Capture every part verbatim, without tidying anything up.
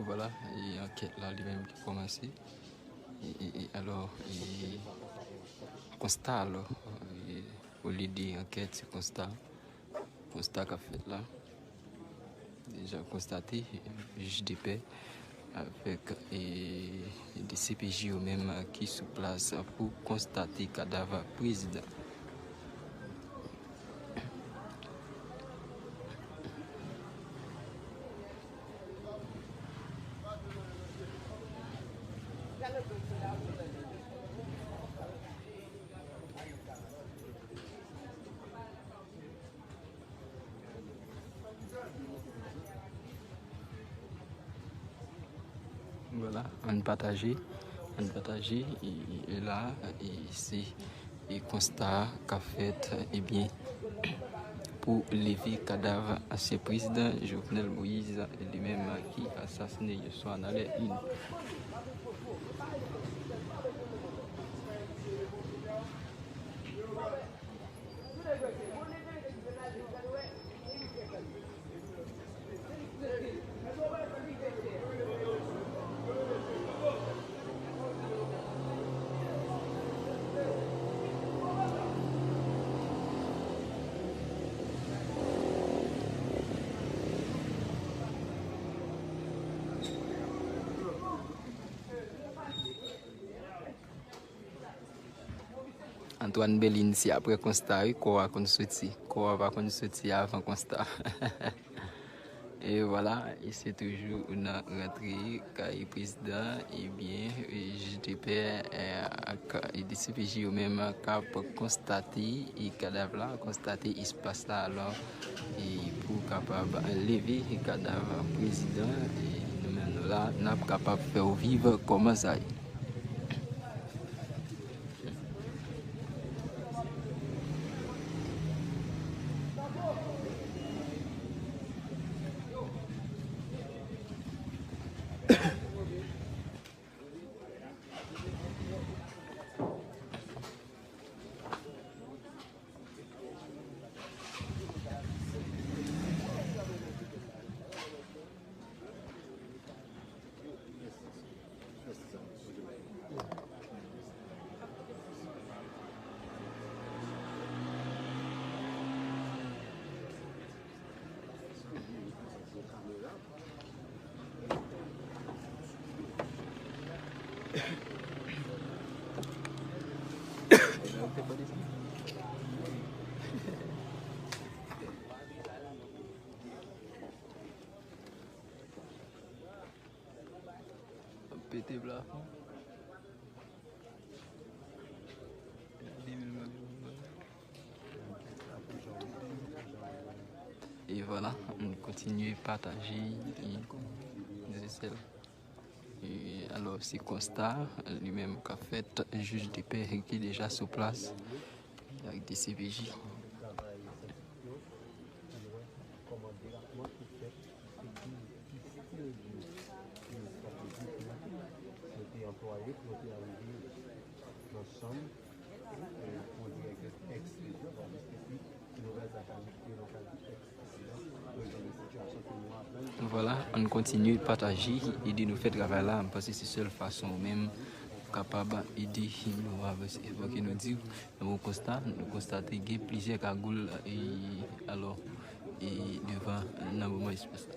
Vwala, e ankèt la li menm ki kòmanse. E, e, e, alò, e, konsta, alò, e, olye de ankèt, se konsta. Konsta k ap fèt la. Deja konstate, jij de pè avèk, e, de C P J yo menm ki sou plas pou konstate kadav prezidan. Vwala, ann pataje, ann pataje, e, e la, e se, e konsta k ap fèt, ebyen, pou leve kadav ansyen prezidan Jovenel Moïse, li menm ki asasine yè swa nan lè ini. Antoine Belin, se apre konsta, wi, kò a konn soti. Kò a pa konn soti avan konsta. E vwala, e se toujou nan rantre kay prezidan, ebyen, e, jij de pè, e, ak, e, de C P J yo menm k ap konstate, e, kadav la, konstate espas la, alò, e, pou kapab leve kadav prezidan, e, nou menm nou la, n ap kapab fè w viv kòman sa ye. Pete plafon. E vwala, nou kontinye pataje, e, e, alò, se konsta, li menm k ap fèt, jij de pè ki deja sou plas, ak de C P J. Vwala, ann kontinye pataje, ede nou fè travay la. M panse se sèl fason ou menm kapab ede nou avanse. Fòk nou di, nan yon konsta, nou konstate gen plizyè kagoul, e, alò, e, devan nan moman espas la.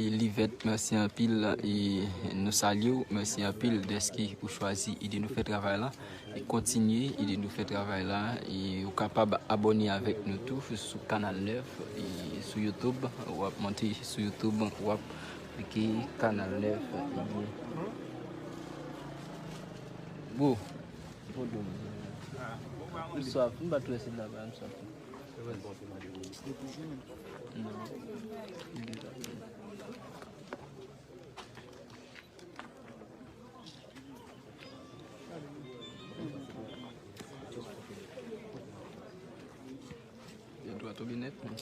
E Livèt, mèsi anpil, e nou salye w, mèsi anpil dèske ou chwazi ede nou fè travay la, e kontinye ede nou fè travay la, e ou kapab abòne avèk nou tou sou Kanal nèf, e sou YouTube, w ap monte sou YouTube, w ap klike Kanal nèf, e Bro, m swaf, m pa travèse la, m swaf. Gen dwa tonbe nèt, men. Gen dwa tonbe nèt, men.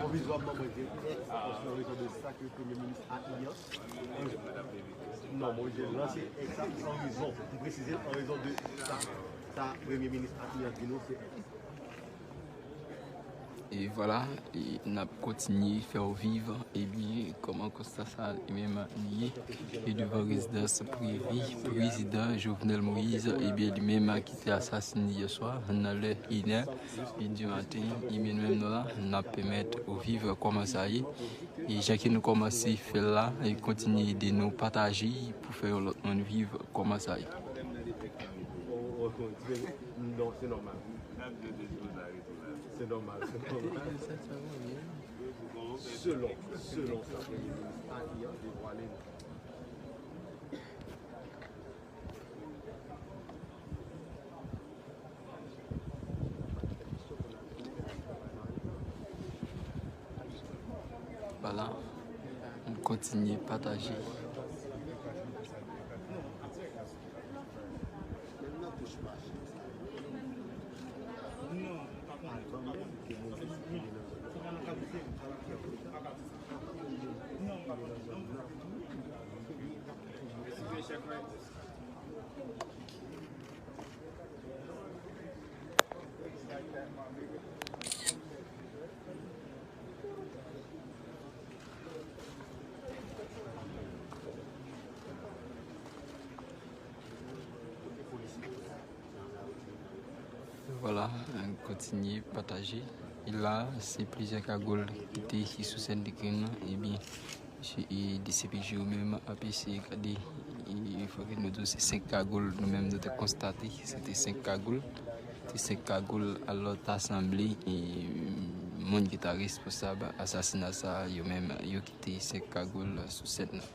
Pwovizwaman, mwen di, nan rezon de sa ke Premye Minis a iyan. Non, mwen di, lanse èks la an rezon. M presize an rezon de sa. Sa Premye Minis a iyan di nou, se èks. E vwala, e n ap kontinye fè w viv, ebyen, kòman konsta sa li menm li ye. E devan rezidans prive prezidan Jovenel Moïse, ebyen, li menm ki te asasine yè swa, nan lè inè di maten, ebyen, nou menm nou la, n ap pèmèt w viv kòman sa ye. E jan ke nou kòmanse fè l la, e kontinye ede nou pataje pou fè yon lòt moun viv kòman sa ye. Non, se nòmal. Se nòmal, se nòmal. Selon, selon sa Premye Minis a iyan devwale nou. Vwala, m kontinye pataje. Vwala, kontinye pataje. E la, se plizyè kagoul ki te sou sèn de krim nan. Ebyen, e D C P J yo menm ap eseye gade. E fòk nou di w se senk kagoul, nou menm nou te konstate se te senk kagoul. Se senk kagoul, alò ta sanble, e moun ki ta responsab asasina sa a, yo menm yo kite senk kagoul sou sèn nan.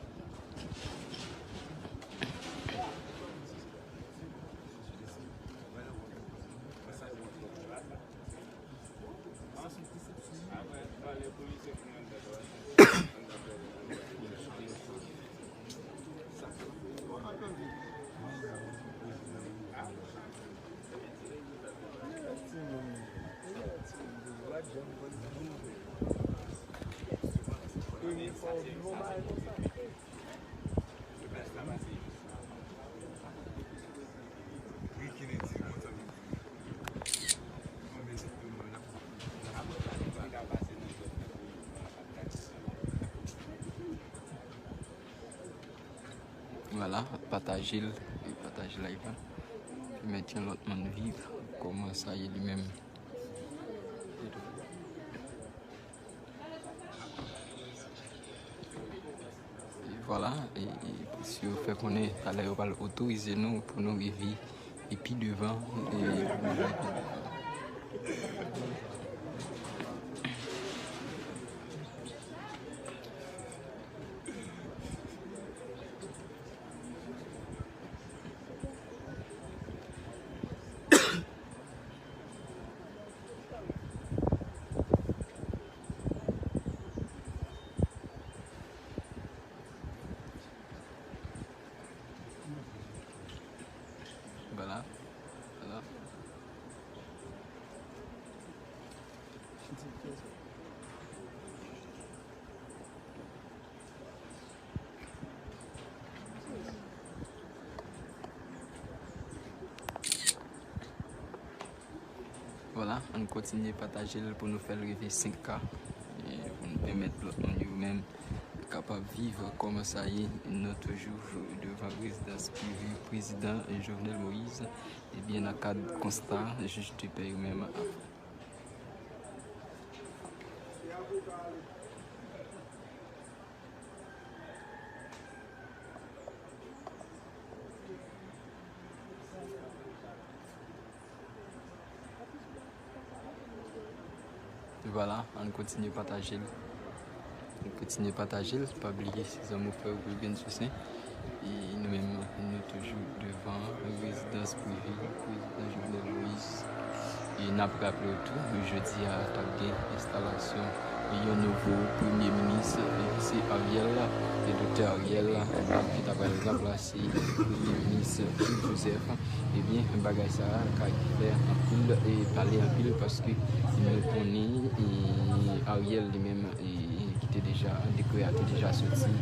Vwala, pataje l, e pataje live la. Pèmèt yon lòt moun viv kòman sa ye li menm. E vwala, e, e polis yo fè konnen talè yo pral otorize nou pou nou rive e pi devan, e, Vwala. Vwala. Vwala, ann kontinye pataje l pou nou fè l rive senk K. E pou nou pèmèt lòt moun yo menm kapab viv kòman sa ye. Nou toujou devan rezidans prive prezidan Jovenel Moïse. Ebyen, nan kad konsta jij de pè yo menm ap fè. Vwala, ann kontinye pataje l. Ann kontinye pataje l. Pa bliye, se zanmi w, frè w Ruben Toussaint. E nou menm, nou toujou devan rezidans prive prezidan Jovenel Moïse. E n ap raple w tou, jodi a t ap gen enstalasyon yon nouvo premye minis, e ki se Ariel, e Doktè Ariel, ki ta pral ranplase premye minis Claude Joseph. Ebyen, bagay sa a ka fè anpil, e pale anpil, paske nou konnen, e Ariel li menm, e ki te deja, dekrè a te deja soti,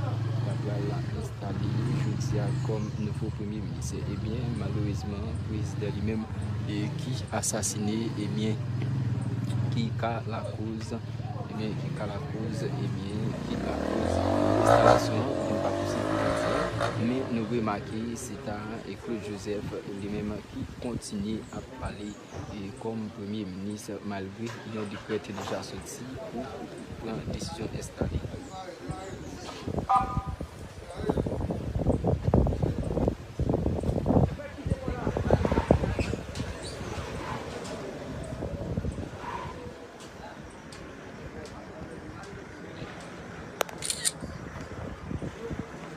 ta pral enstale jodi a kòm nouvo premye minis. Ebyen, malerezman, prezidan li menm, e ki asasine, ebyen, ki ka lakoz, ebyen, ki ka lakoz, ebyen, ki lakoz enstalasyon, nou pa posib pou nou di, men nou remake se ta, e Claude Joseph li menm ki kontinye ap pale, e kòm premye minis, malgre yon dekrè te deja soti pou pran desizyon enstale.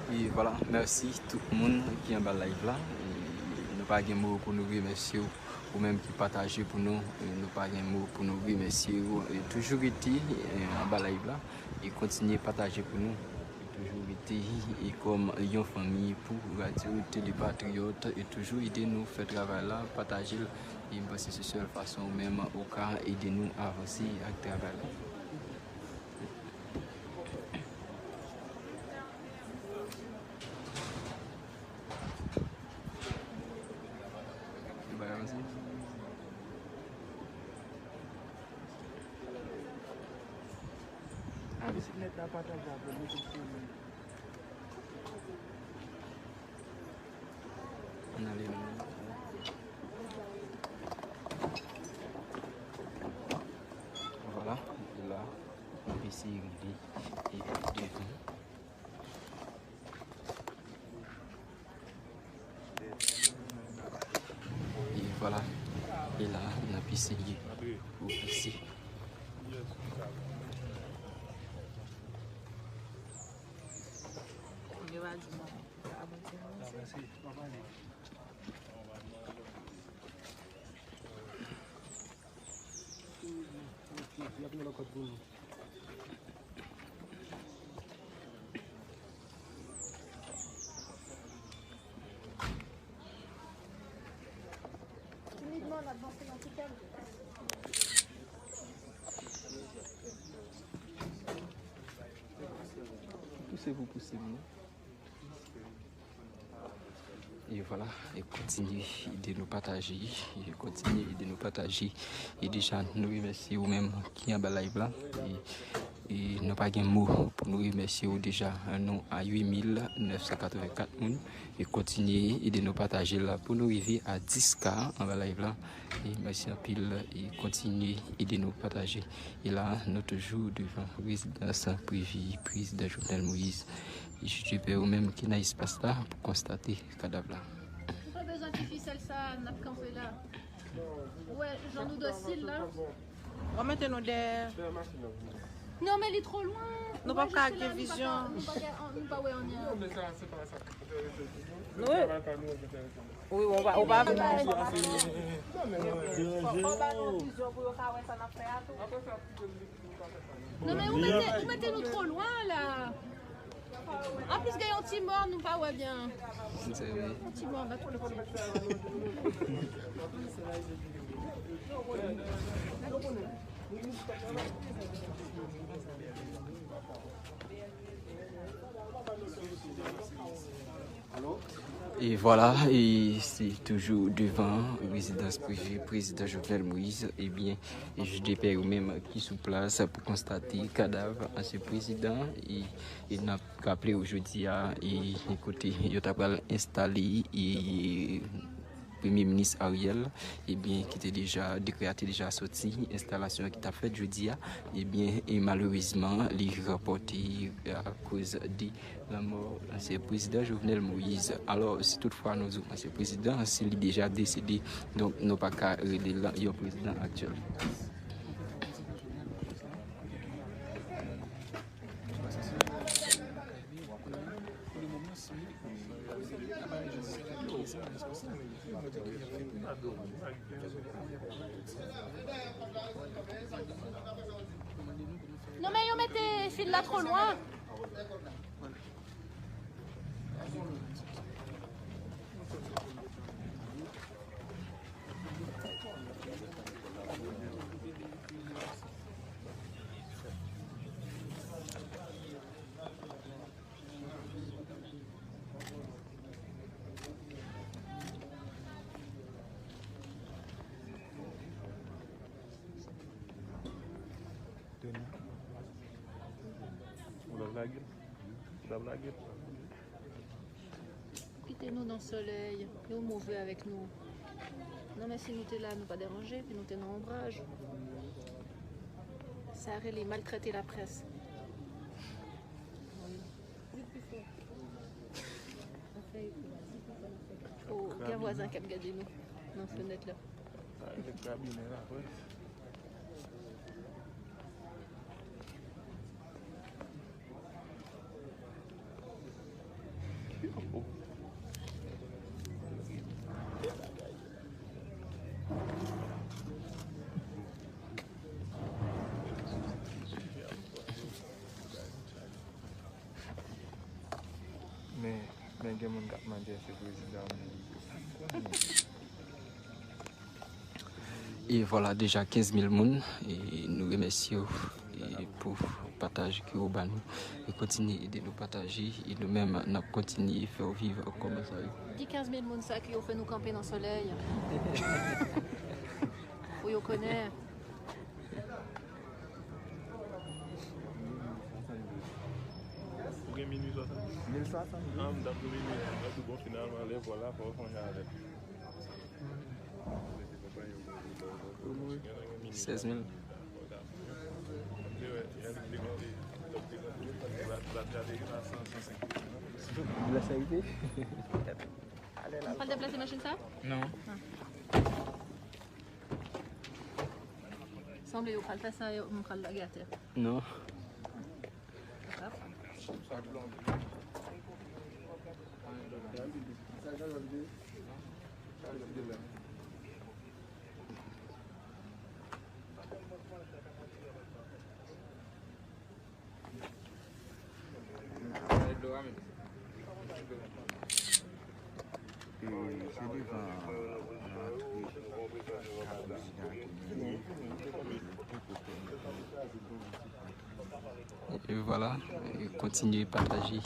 E vwala, mèsi tout moun ki anba live la. E nou pa gen mo pou nou remèsye w, ou menm ki pataje pou nou. E nou pa gen mo pou nou remèsye w. E toujou rete, e, anba live la. E kontinye pataje pou nou. E toujou rete, e kòm yon fanmi pou Radyo Tele Patriyòt. E toujou ede nou fè travay la, pataje l. E m panse se sèl fason ou menm ou ka ede nou avanse ak travay la. Ann ale non. Vwala, e la, n ap eseye rive, e devan. E vwala, e la, n ap eseye pwogrese. Pouse pou posib, non? E vwala, e kontinye ede nou pataje, e kontinye ede nou pataje. E deja, nou remèsye ou menm ki anba live la. E, e nou pa gen mo pou nou remèsye ou deja. Nou a uit mil nèf san katrevenkat moun. E kontinye ede nou pataje la pou nou rive a dis K anba live la. E mèsi anpil, e kontinye ede nou pataje. E la, nou toujou devan rezidans prive prezidan Jovenel Moïse. E jete pè ou menm ki nan espas la pou konstate kadav la. Nou pa bezwen ti fisèl sa, n ap kanpe la. Ou wè jan nou dosil la. W ap mete nou dèyè. Non, men li twò lwen. Nou p ap ka gen vizyon. Nou pa gen, nou pa wè anyen. Wi, wi, ou pa, ou pa vle. Fò, fò ba nou vizyon pou yo ka wè sa n ap fè a tou. Non, men ou mete, ou mete nou twò lwen la. Anplis, gen yon ti mò, nou pa wè byen. Yon ti mò, ba twò lwen. E vwala, e se toujou devan rezidans prive prezidan Jovenel Moïse. Ebyen, e jete pè yo menm ki sou plas pou konstate kadav ansyen prezidan. E, e n ap raple w jodi a, e kote yo ta pral enstale, e Premye Minis Ariel, ebyen, ki te deja, dekrè a te deja soti, enstalasyon an ki t ap fèt jodi a, ebyen, e malerezman, li repòte akoz de lanmò ansyen prezidan Jovenel Moïse. Alò, si toutfwa nou di w ansyen prezidan, si li deja desede, donk, nou pa ka rele l yon prezidan aktyèl. Non, men yo mete fil la twò lwen. Ou t ap lage l? Ou t ap lage l? Kite nou nan solèy, yo move avèk nou. Non, men si nou te la, nou pa deranje, epi nou te nan onbraj. Sa rele maltrete laprès. Wi. Oh, gen vwazan k ap gade nou nan fenèt la. Sa rele krabinè laprès. Men, men gen moun k ap mande èske prezidan an li. E vwala, deja kenz mil moun, e nou remèsye w, e pou pataj ke w ba nou. E kontinye ede nou pataje, e nou menm, n ap kontinye fè w viv kòmantè yo. Di kenz mil moun sa ke yo fè nou kanpe nan solèy. Pou yo konnen. Ou gen minui swasannde? Mil swasannde. Ah, m t ap di minui. M t ap di, bon, finalman, lè vwala, fò w fè yon jan avè l. Sèz mil. Ou pral deplase machin sa? Non. Ah. Sanble yo pral fè sa, yo, m pral lage atè. Non. E se devan rantre prezidan an te mennen. E vwala, e kontinye pataje,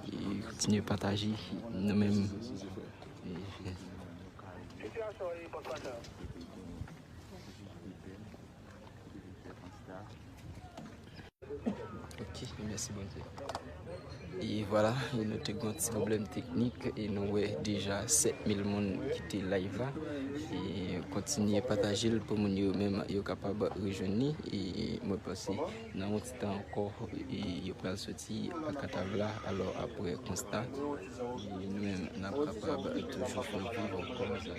e kontinye pataje, nou menm. E, Ok, mèsi Bondye. E vwala, e nou te gen yon ti pwoblèm teknik, e nou wè deja sèt mil moun kite live la. E kontinye pataje l pou moun yo menm yo kapab rejwenn li. E mwen panse nan yon ti tan ankò, e yo pral soti ak kadav la. Alò, apre konsta, e nou menm n ap kapab toujou fè yon viv kòmsa.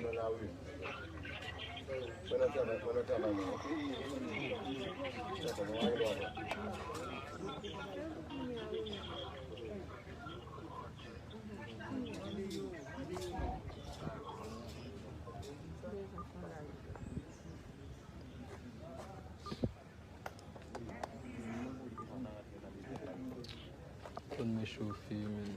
Konn mwen chofe, men.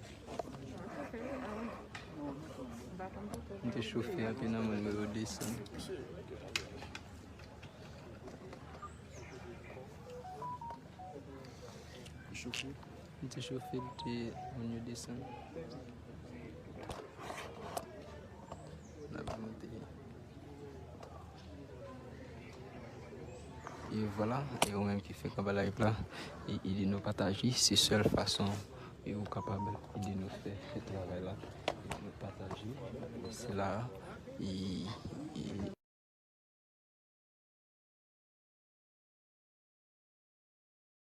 M te chofe anpil nan moun mwen yo desann. M te chofe, l te moun yo desann. N ap monte. E vwala, e ou menm ki fèk anba live la, e ede nou pataje, se sèl fason e ou kapab ede nou fè travay la. Ede nou pataje, se la, e